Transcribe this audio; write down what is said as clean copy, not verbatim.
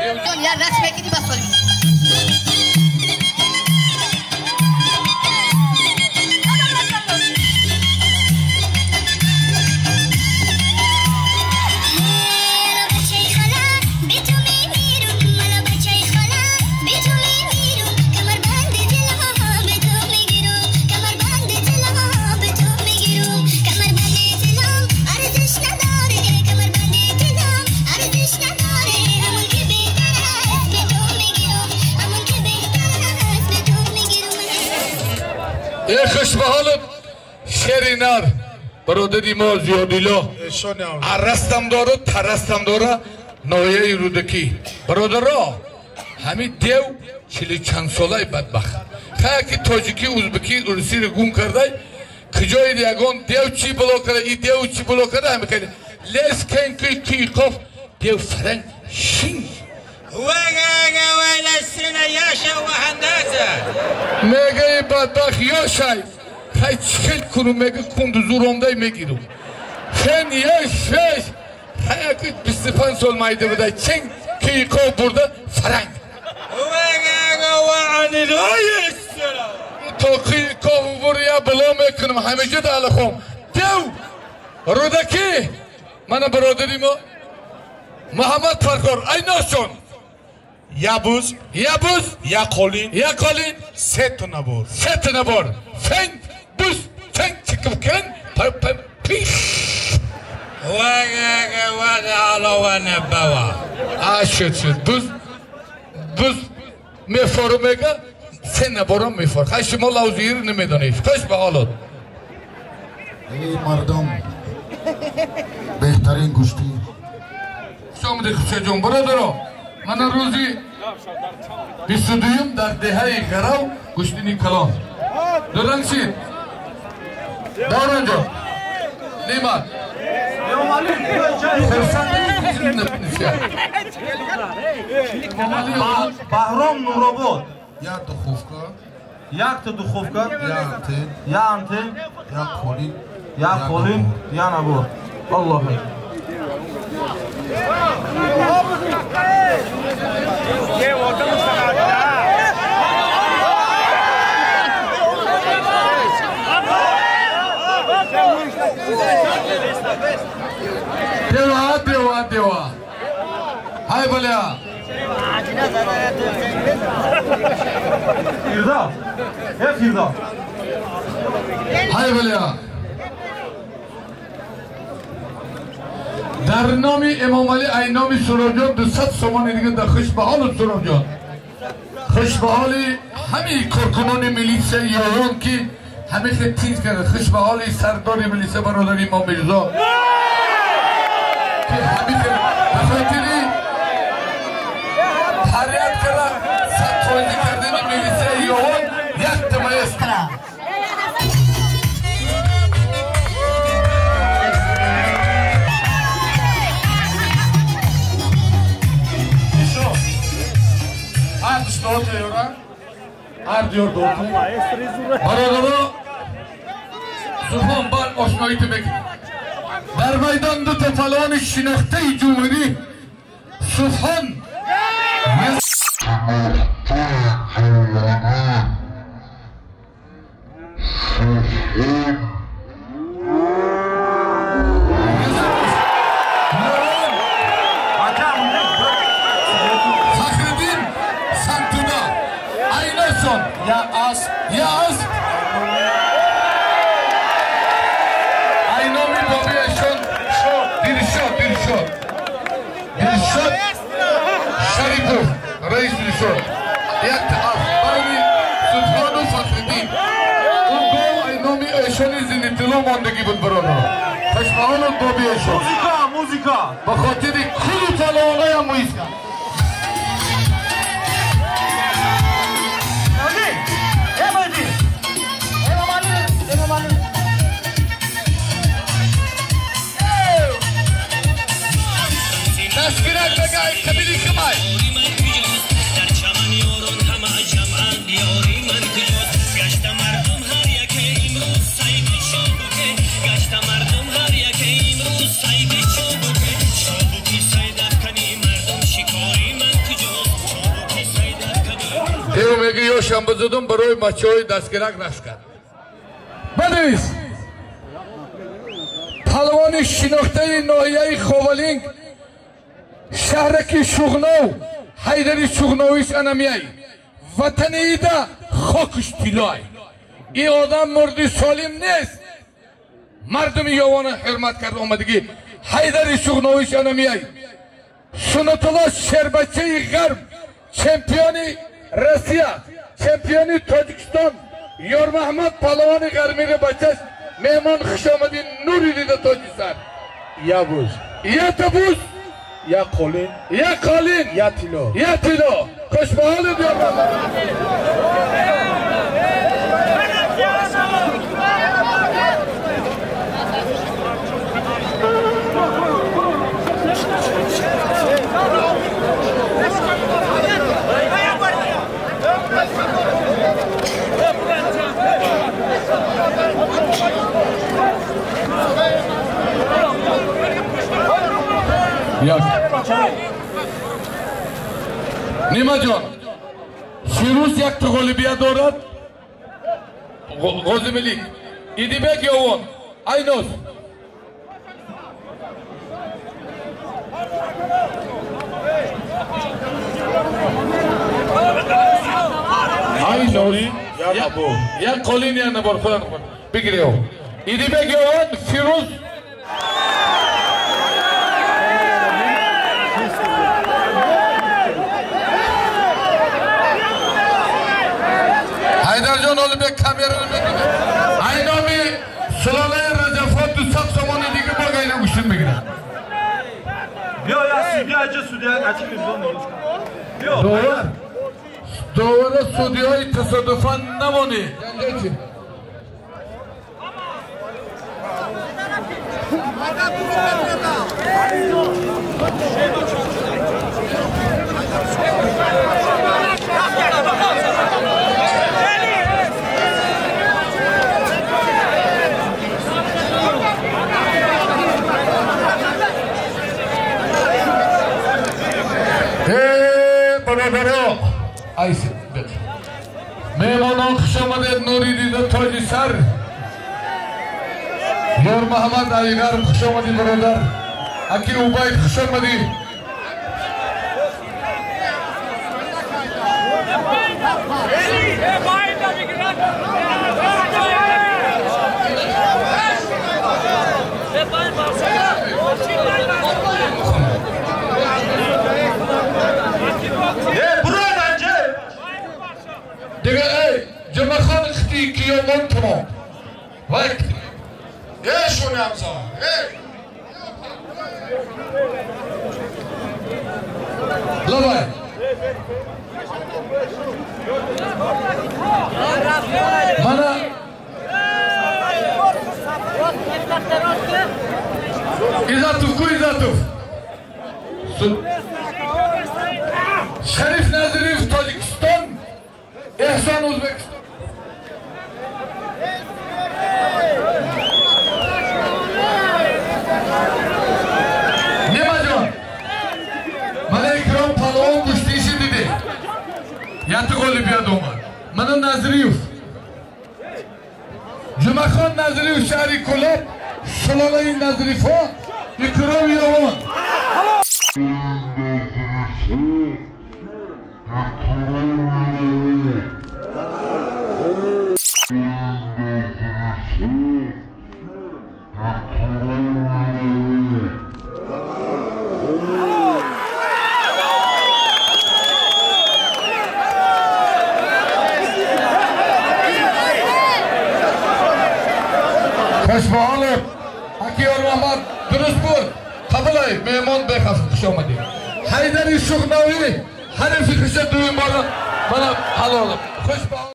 Я рақс мекунӣ ба соли. خوشبحال شیرینار برادری ما زیادیلا عرستم داره ترستم داره نویه رودکی برادرها همین دیو چلی چند ساله بدبخت خیلی که تاجیکی ازبکی روسی رو گم کرده کجای دیگان دیو چی بلا کرده ای دیو چی بلا کرده همین خیلی لیس کن کی کی قف دیو فرنگ شین میگه بدبخت یا شای خیلی چکل کنم میگه کندوزور آمده میگیرم فن یش فش خیلی 25 سال مایده بوده چنگ کی قف برده فرنگ تا کی قف بریا بلا میکنم همیشه دل خم دیو رودکی من برادری ما محمد فرخور ایناشون یابوز یابوز یا قولین یا قولین سه تا نبور سه تا نبور فن بوز فن چکم کن پر پر پیش آ شد شد بوز بوز میفورم میگه سه نبورم میفور خیلی شما لوزیر نمیدونید خوش به حالت ای مردم بهترین گوشتی شما خوش جون برادرم من روزی 22 در دهه غراو گوشتینی کلان دوران شید دوران جان نیمت بهرام نورآباد یا دخوفکا یک تا دخوفکا یا انتن یا انتن یا قولین یا قولین یا نبور الله دیوا دیوا دیوا های بلیا فیردا ای فیردا های بلیا در نام امام علی ای نام سراجان 200 سومان دیگه در خوش به حال سراجان خوش به حال همه کارکنان ملیس یاران که همه خیلی تیز کرده خوش به حال سردار ملیس برادر امام میرزا که همه خیلی به خاطر حریت کرده صد کردن ملیس یاران یک تمایز برادرها سبحان بر آشنایی تو بگید در میدان دو تا پهلوان شناخته جمهوری سبحان یا از ای نامی بابیشون دیرشاد دیرشاد دیرشاد شریفوف رئیس دیرشاد یک از برای سبحان و فخردین اون دو ای نامی ایشان زینتلو ماندگی بود برادر خوشبحال و بابیشون موزیکا موزیکا به خاطر کل پهلوانای هم موزیکا دستگیرک بگه قبیلی خمای در چمن یاران همه جمعن یاری من کجاست گشت مردم هر یک امروز سید شابکه گشت مردم هر یک امروز سید شابکه شابکی سید افکنی مردم شکاری من کجاست Ёшам бизудум барои бачаҳои дастгирак рашк кард. Бинавис. Палвони шинохтаи ноҳияи Ховалинг, шаҳраки Шуғнов, Ҳайдари Шуғновиш анамияй. Ватани ида хокиш тиллой. Ин одам мурди солим нест. Мардуми Ёвона ҳурмат кард омадагӣ. Ҳайдари Шуғновиш анамияй. Сунатулло Шербачаи Ғарб, чемпиони Россия, чемпиони Тоҷикистон, Ёрмаҳмад палвони ғармири бачаш, меҳмон хуш омадӣ, нури дида тоҷисар. Я буз. Я буз. Я қолин. Я қолин. Я тилло. Я тилло. Хуш ба ҳолат, Ёрмаҳмад. Нимаҷон, Фирӯз якта ғолибият дорад, Ғозимилик, Идибек Ёвон, Айноз. Айноз, як қолин, як набор, худам бигирев. Идибек Ёвон, Фирӯз. Ҳайдарҷон Олибек камераны мегирад. Айноми сулолаи Раҷабфо 200 сомони дига бо гайна гӯштин мегирад. Биё, я судья, иҷа судья, ачи мизон. Биё. Довара судиҳои тасодуфан намонӣ. Бародаро, айси меҳмонон хуш омадед, нури дида тоҷи сар. Ёрмаҳмад Алиғарб хуш омадӣ, бародар. Аки Убайд хуш омадӣ. Дига эй, Ҷумъахон ихти киёмон тамом. Вай Эй, шуни ҳамза, эй. Лавай. Мана Изатов ку Изатов. Шариф Назириев Тоҷикистон, Эҳсон Ӯзбекистон. Нимаҷон, мана Икром палвон гӯштиши дидӣ. Якта ғолибият омад. Мана Назриев. Ҷумъахон Назриев шаҳри Кӯлоб, сулолаи Назрифҳо, Икром Ёвон. Хушбаҳолов Аки Ёрмаҳмад дуруст буд. Қабулай, меҳмон бехаф хуш омадед. Ҳайдари Шуғновӣ ҳарифи хиша дуюм бора мана ҳалолам. Хушбаҳол.